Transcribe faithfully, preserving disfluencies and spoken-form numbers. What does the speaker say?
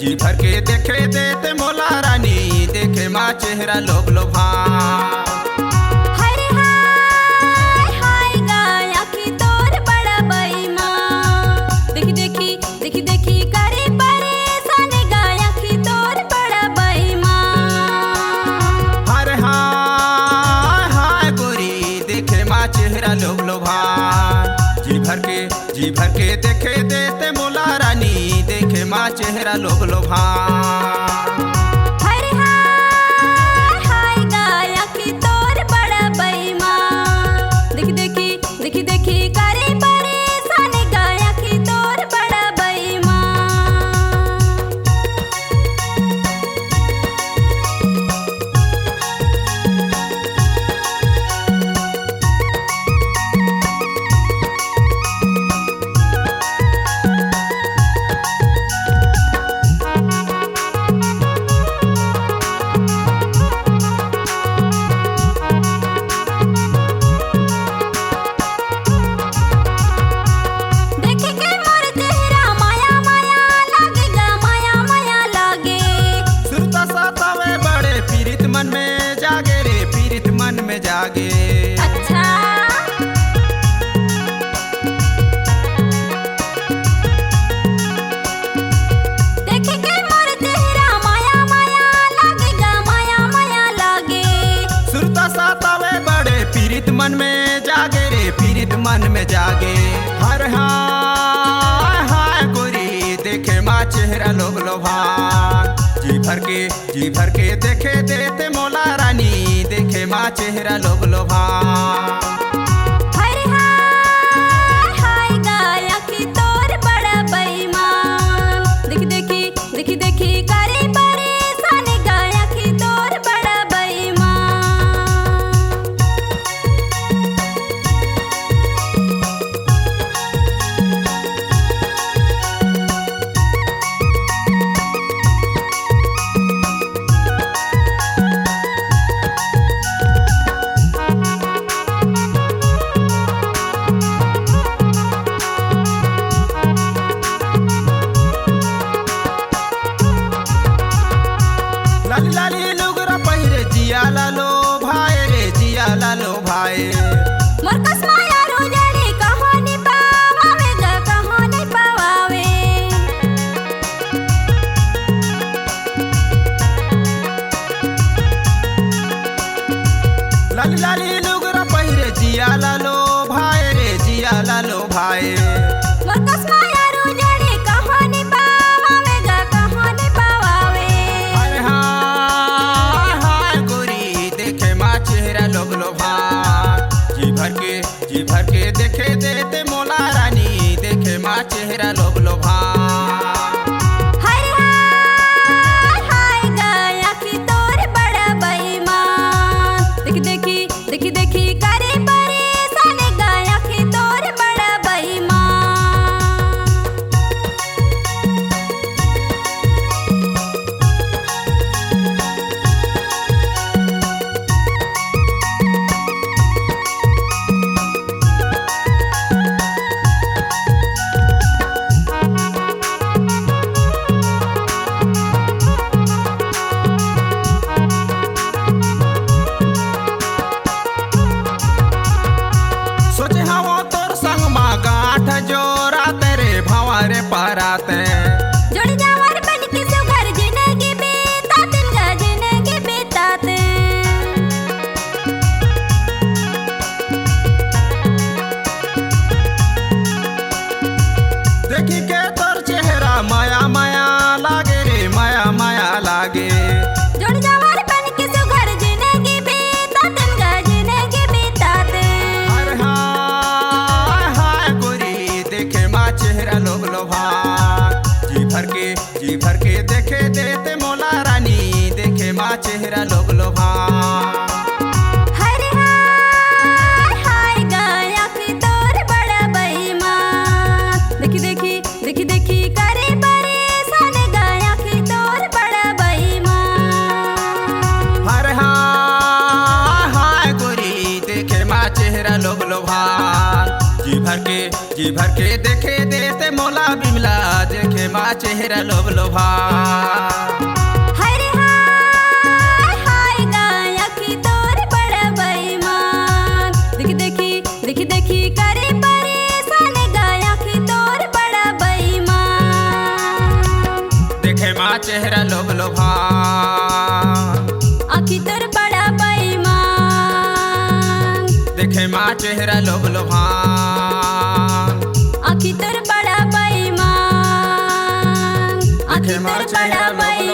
जी भर के देखे देते मोला रानी, देखे मा चेहरा लोभ लोभा। हरे हाय हाय गा आँखी तोर बड़ा बेईमान। देखी देखी देखी देखी करे परेशान गा आँखी तोर बड़ा बेईमान। हरे हाय हाय गोरी, देखे मा चेहरा लोभ लोभा। जी भर के जी भर के देखे देते मोला रानी, देखे मा चेहरा लोभ लोभा। हरे हाय हाय गा आँखी तोर बड़ा बेईमान। देखी देखी देखी देखी करे परेशान गा आँखी तोर बड़ा बेईमान। देखे के मोर चेहरा माया माया लागे गा, माया माया लागे। सुरता सतावे बड़े पीरित मन में जागे रे, पीरित मन में जागे। अच्छा। देखे के मोर चेहरा माया माया लागे गा, माया माया लागे। सुरता सतावे बड़े पीरित मन में जागे रे, पीरित मन में जागे। हरे हाय हाय गोरी, देखे मा चेहरा लोभ लोभा। जी भर के जी भर के देखे देते मोला रानी, देखे मा चेहरा लोभ लोभा। हरे हाय हाय गा आँखी तोर बड़ा बेईमान। देखी देखी देखी देखी करे परेशान गा आँखी तोर बड़ा बेईमान। लाली लाली लुगरा पहिरे जिया लालो भाए रे, जिया लालो भाए। मोर कस माया रोजड़ी कहानी पावे गा, कहानी पावे। लाली लाली लुगरा पहिरे जिया लालो भाए रे, जिया लालो भाए। मोर कस माया रोजड़ी कहानी पावे गा, कहानी पावे। हाय हाय हाय गोरी, देखे मा चेहरा लोभ लोभा। जी भर के जी भर के देखे देते मोला रानी, देखे मा चेहरा लोभ लोभा। हरे हाय हाय गा आँखी तोर बड़ा बेईमान। देखी देखी देखी देखी करे परेशान गा आँखी तोर बड़ा बेईमान। सोचे हवं तोर संग मा गांठ जोराते रे भंवर पराते। जोड़ी जांवर बन के सुघर जिनगी बितातेन गा, जिनगी बितातेन। देखी के तोर चेहरा माया माया लागे रे, माया माया लागे। जोड़ी जांवर बन के सुघर जिनगी बितातेन गा, जिनगी बितातेन। हरे हाय हाय गोरी, देखे मा चेहरा लोभ लोभा। जी भर के जी भर के देखे देते मोला रानी, देखे मा चेहरा लोभ लोभा। हरे हाय हाय गा आँखी तोर बड़ा बेईमान। देखी देखी देखी देखी करे परेशान गा आँखी तोर बड़ा बेईमान। हरे हाय हाय गोरी, देखे मा चेहरा लोभ लोभा। जी भर के जी भर के देखे देते मोला बिमला, देखे मा चेहरा लोभ लोभा। हाय रे हाय, हाय गा आँखी तोर बड़ा बेईमान। देखी देखी, देखी देखी करे परेशान गा आँखी तोर बड़ा बेईमान। देखे मा चेहरा लोभ लोभा। आँखी तोर बड़ा बेईमान। देखे मा चेहरा लोभ लोभा। आँखी तोर बड़ा बेईमान। आँखी तोर बड़ा बेईमान।